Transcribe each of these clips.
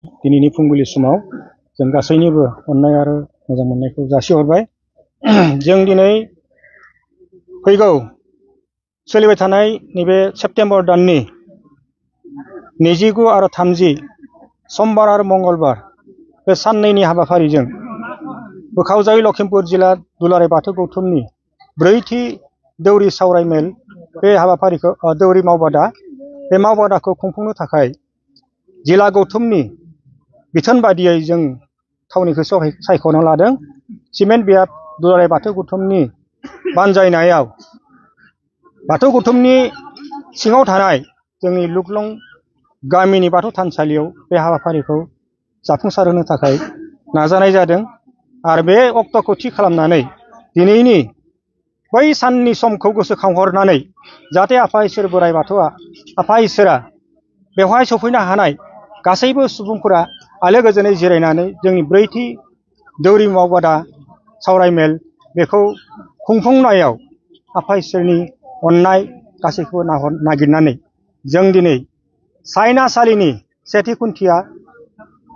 दिनैनि फुंबिलि समाव जों गासैनिबो अननाय आरो मोजां मोननायखौ जासिहरबाय। जों दिनै फैगौ सोलिबाय थानाय नैबे सेप्तेम्बर दाननि 29 आरो 30 समबार आरो मंगलबार बे साननैनि हाबाफारिजों बोखावजाय लखिमपुर जिल्ला दुलाराय बाथौ गौथुमनि 4थि दौरि सावरायमेल बे हाबाफारिखौ दौरि मावबादा बे मावबादाखौ खुंफुंनो थाखाय जिल्ला गौथुमनि बिथोन बादियै जों थावनिखौ सायख'ना लादों। सिमेन्ट बियाब दुलाराय बाथौ गौथुमनि बानजायनायाव बाथौ गौथुमनि सिङाव थानाय जोंनि लुकलं गामिनि बाथौ थानसालियाव बे हाबाफारिखौ जाफुंसार होनो थाखाय नाजानाय जादों आरो बे अक्ट'खौ थि खालामनानै दिनैनि बै साननि समखौ गोसोखांहरनानै जाहाथे आफा इसोर बोराइ बाथौआ आफा इसोरा बेवहाय सफैनो हानाय गासैबो सुबुंफोरा आलो गोजोनै जिरायनानै जोंनि 4थि दौरि मावबादा सावरायमेल बेखौ खुंफुंनायाव आफा इसोरनि अननाय गासैखौबो नागिरनानै जों दिनै सायनासालिनि सेथि खुन्थिया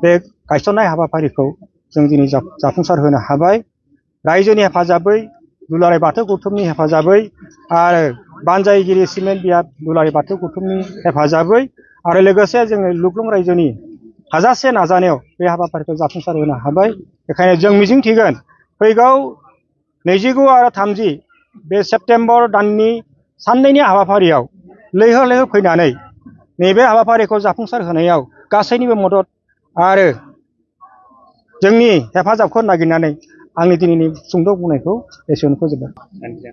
बे गायसननाय हाबाफारिखौ जों दिनै जाफुंसार होनो हाबाय। रायजोनि हेफाजाबै दुलाराय बाथौ गौथुमनि हेफाजाबै आरो बानजायगिरि सिमेन्ट बियाब दुलाराय बाथौ गौथुमनि हेफाजाबै आरो लोगोसे जोङो लुकलं रायजोनि हाजासे नाजानायाव बे हाबाफारिखौ जाफुंसार होनो हाबाय। बेखायनो जों मिजिंथिगोन फैगौ 29 आरो 30 बे सेप्तेम्बर दाननि साननैनि हाबाफारियाव लैहोर लैहोर फैनानै नैबे हाबाफारिखौ जाफुंसार होनायाव गासैनिबो मदद आरो जोंनि हेफाजाबखौ नागिरनानै आंनि दिनैनि सुंद' बुंनायखौ एसेयावनो फोजोबबाय।